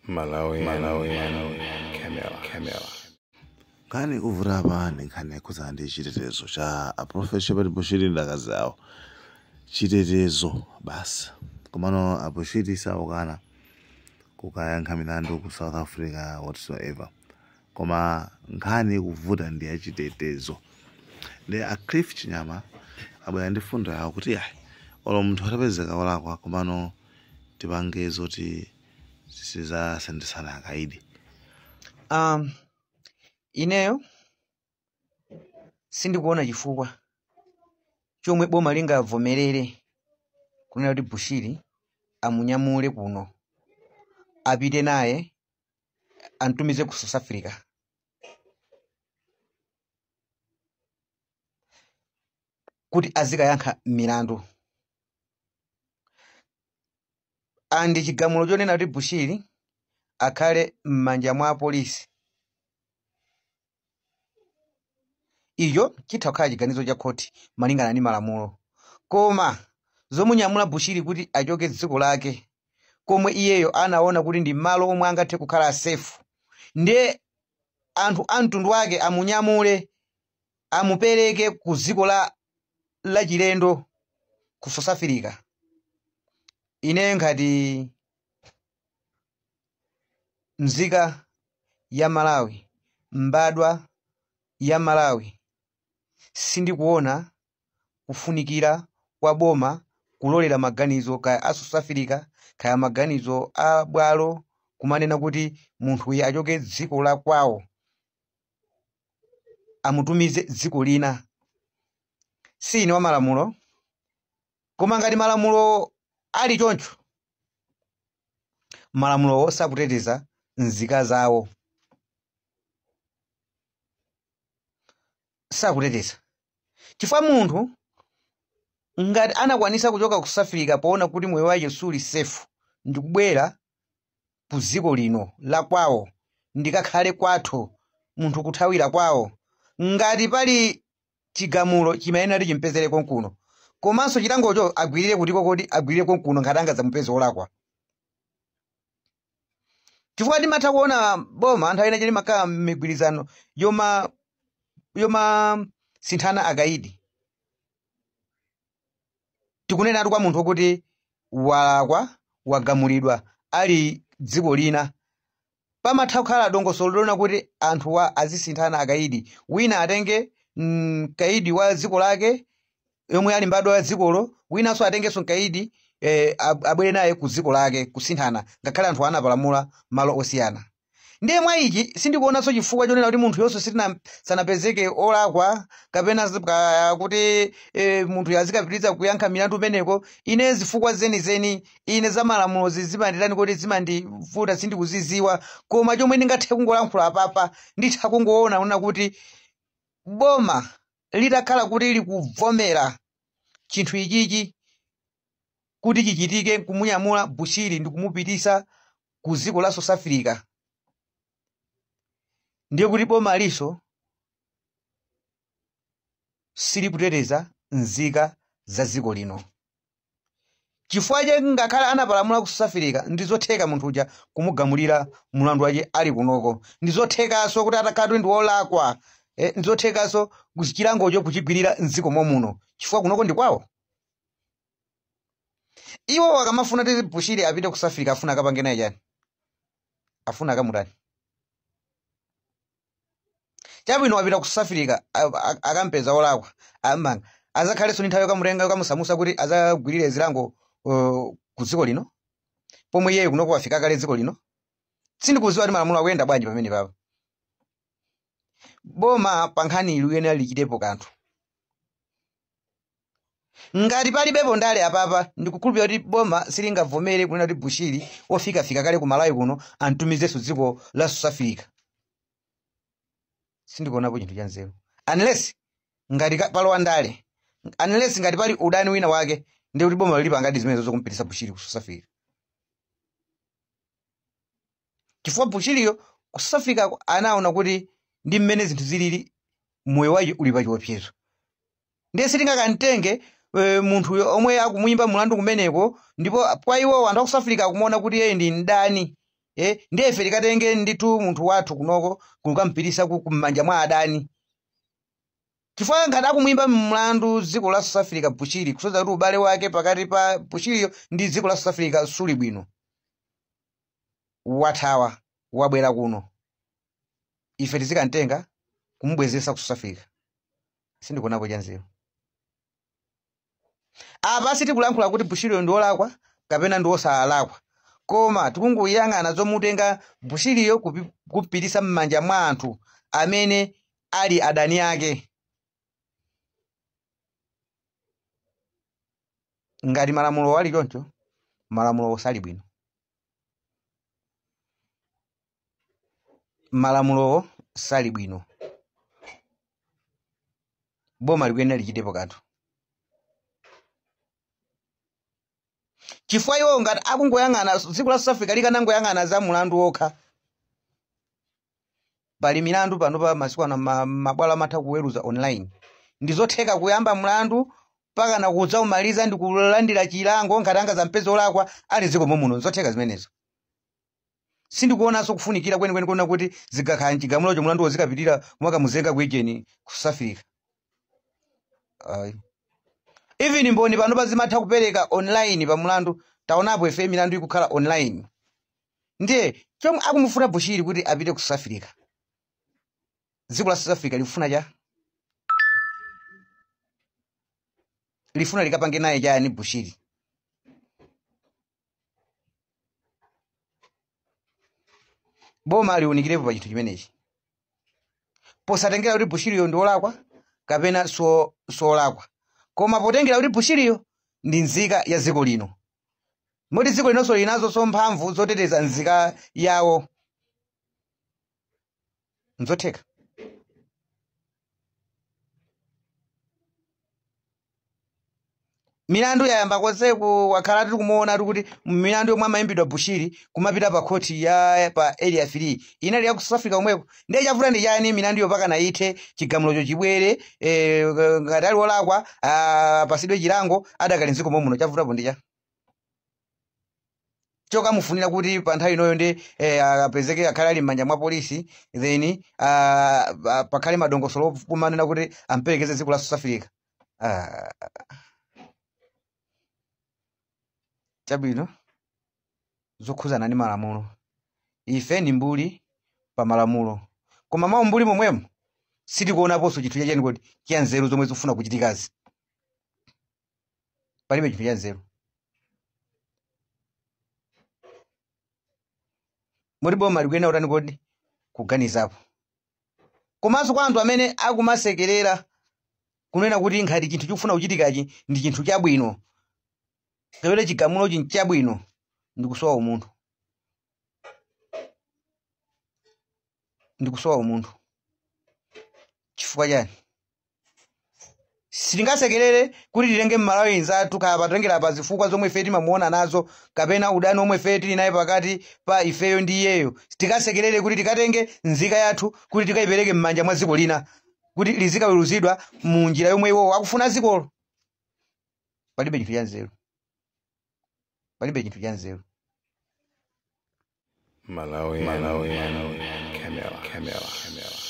Malawi, Malawi, Camera, Camera. Nkhani ikuvuta apa ndi nkhani yokhudzana ndi chitetezo cha a Prophet Shepherd Bushiri ndi akazi awo. Chitetezo basi. Komano a Bushiri sakukana kukayankha milandu ku South Africa whatsoever. Koma nkhani ikuvuta ndi ya chitetezo. Ndi a Cliff Chinyama abwera ndi fundo yawo kuti ayi, olo munthu atapezeka wolakwa, komano tipange zoti sizasendesana akaidi. Ineyo sindikuona chifukwa chomwe boma lingavomerere kunena kuti Bushiri amunyamule kuno apite naye antumize ku South Africa kuti azikayankha milandu. Andi chigamulo chonena kuti Bushiri akhale m'manja mwa polisi, icho chitha kukhala chiganizo cha khoti malingana ndi malamulo. Koma zomunyamula Bushiri kuti achoke dziko lake komwe iyeyo anaona kuti ndi malo omwe angathe kukhala safe, ndiye anthu a mtundu wake amunyamule amupereke ku dziko la chilendo ku South Africa, ine ngati nzika ya Malawi, mbadwa ya Malawi, sindikuona kufunikira kwa boma kulolera maganizo kaya a South Africa kaya maganizo a bwalo kumanena kuti munthu uyu achoke dziko la kwawo amutumize dziko lina. Si ine wa malamulo, koma ngati malamulo ali choncho, malamulowo sakuteteza nzika zawo, sakuteteza. Chifukwa munthu ngati anakwanisa kuchoka ku South Africa poona kuti moyo wake suli safe ndikubwera ku dziko lino la kwawo ndikakhale kwathu, munthu kuthawira kwawo, ngati pali chigamulo chimayenera kuti chimpezere konkuno, komanso chilangocho agwirire kutiko kodi agwirire konkuno ngati angadzamupeze olakwa. Chifukwa timatha kuona boma anthu ena limakhala m'migwirizano yoma sinthana akaidi. Tikunenatu kwa munthu kuti walakwa wagamulidwa ali dziko lina, pamatha kukhala dongosolo lona kuti anthu wa azisinthana akaidi, wina atenge mkaidi wa dziko lake yomwe ali mbadwa ya dzikolo, winanso atengenso mkaidi abwere naye ku dziko lake, kusinthana ngakhale anthu anapalamula malo osiyana. Ndiye mwa ichi sindikuonanso chifukwa chonena kuti munthu yonse sanapezeke olakwa kapena kuti munthu azikapitiriza kuyankha milandu umeneko. Ine zifukwa zenizeni ine za malamulo zimanditani kuti zimandivuta, sindikuziziwa. Koma chomwe ndingathe kungolankhula apapa, nditha kungoona kunena kuti boma litakhala kuti likuvomera chinthu ichichi kuti chichitike, kumunyamula Bushiri ndi kumupitisa ku dziko la South Africa, ndiye kuti boma liso silikuteteza nzika za dziko lino. Chifukwa chake ngakhale anapalamula ku South Africa, ndi zotheka munthu uja kumugamulira mulandu wake ali kunoko. Ndi zothekanso kuti atakhala kuti ndi wolakwa, ndi zothekanso chilangocho kuchigwirira mdziko momuno, chifukwa kunoko ndi kwawo. Iwo akamafuna kuti Bushiri apite ku South Africa, afuna akapange naye chani? Afuna akamutani? Chabwino wapita ku South Africa, akampeza olakwa, amanga, azakhalenso ndi nthawi yokamutenga yokamusamusa kuti azagwirire zilango ku dziko lino, pomwe iyeyo kunoko wafika kale dziko lino. Sindikudziwa kuti malamulo akuyenda bwanji pamene papa. Boma pa nkhani ili liyenera lichitepo kanthu. Ngati palibepo ndale apapa, ndikukhulupirira kuti boma silingavomere kunena kuti Bushiri ofikafika kale ku Malawi kuno antumizenso dziko la South Africa. Sindikuonapo chinthu cha nzeru, unless ngati palowa ndale, unless ngati pali udani wina wake, ndi kuti boma lilipangadi zimenezo zokumpitisa Bushiri ku South Africa. Chifukwa Bushiriyo ku South Africa anaona kuti ndi mmene zinthu zilili, moyo wake uli pa chiopsezo. Ndiye sitingakamtenge munthu omwe akumuyimba mulandu kumeneko, ndipo kwa iwo anthu aku South Africa akumuona kuti iye ndi mdani. Ndiye ife tikatenge ndithu munthu wathu kunoko kukampirisa kum'manja mwa adani, chifukwa ngati akumuyimba mlandu dziko la South Africa Bushiri, kusonyeza kuti ubale wake pakati pa Bushiriyo ndi dziko la South Africa suli bwino. Wathawa, wabwera kuno, ife tizikamtenga kumubwezesa ku South Africa. Sindikuonapo chanzeru apa. Sitikulankhula kuti Bushiriyo ndi wolakwa kapena ndi wosalakwa, koma tikunguyang'ana zomutenga Bushiriyo kupitisa m'manja mwa anthu amene ali adani ake. Ngati malamulo ali choncho, malamulo sali bwino, malamulowo sali bwino. Boma likuyenera lichitepo kanthu, chifukwa iwo ngati akungoyang'ana dziko la South Africa likanangoyang'ana za mulandu wokha. Pali milandu pano pa masiku ano, mabwalo amatha kuweruza online. Ndi zotheka kuyamba mlandu pakana kudzaumaliza ndi kulandira chilango ngati angazampeze olakwa ali dziko momuno. Zotheka zimenezo. Sindikuonanso kufunikira kwenikweni kuona kuti zikakhala mchigamulocho mlanduwo zikapitira kumakamuzenga kuijeni ku South Africa. Ayi. Even mboni pano pazimatha kupereka online pa mlandu. Taonapo ife milandu ikukhala online. Ndiye chomwe akumufuna Bushiri kuti apite ku South Africa, dziko la South Africa lifuna cha lifuna likapange naye chani Bushiri? Boma liwunikirepo pa chinthu chimenechi, posatengera kuti Bushiriyo ndi wolakwa kapena solakwa, koma potengera kuti Bushiriyo ndi nzika ya dziko lino, moti dziko linonso linazonso mphamvu zoteteza nzika yawo. Nzotheka. Milandu yayamba konseku, wakhala tiri kumuona kuti milandu yomwe amayimbidwa Bushiri kumapita pa khoti ya pa Area 3 inali ya ku South Africa komweko. Ndiye chavuta ndi chani milandu yopakana ithe, chigamulocho chibwere, ngati ali wolakwa apasidwe chilango adakali mdziko momuno? Chavutapo ndi cha chokamufunira kuti pa nthawi inoyo ndi apezeke akhale ali m'manja mwa polisi, then pakhale madongosolo omanena kuti amperekeze dziko la South Africa. Chabwino, zokhuzana ndi malamulo, ife ni mbuli pa malamulo, koma mwa umbuli momwemo sitikuonaponso chinthu chachani kuti cha nzeru zomwe zikufuna kuchitikazi. Palibe chinthu cha nzeru. Moti boma likuyenera kutani kodi? Kuganizapo. Komanso kwa anthu amene akumasekerera kunena kuti ngati chinthu chikufuna kuchitikachi ndi chinthu chabwino kapena chigamulochi nchabwino, ndikusowa umunthu, ndikusowa umunthu. Chifukwa chani sitingasekerere kuti titenge Mmalawi nzathu, kaya patengera pa zifukwa zomwe ife timamuona nazo kapena udani omwe ife tili naye pakati pa ifeyo ndi iyeyo, tikasekerere kuti tikatenge nzika yathu kuti tikayipereke m'manja mwa dziko lina kuti lizikaweruzidwa mu njira yomwe iwowo akufuna dzikolo? Palibe chinthu cha nzeru, palibe chinthu cha nzeru. Malawi, Malawi, Camera, Camera, Camera.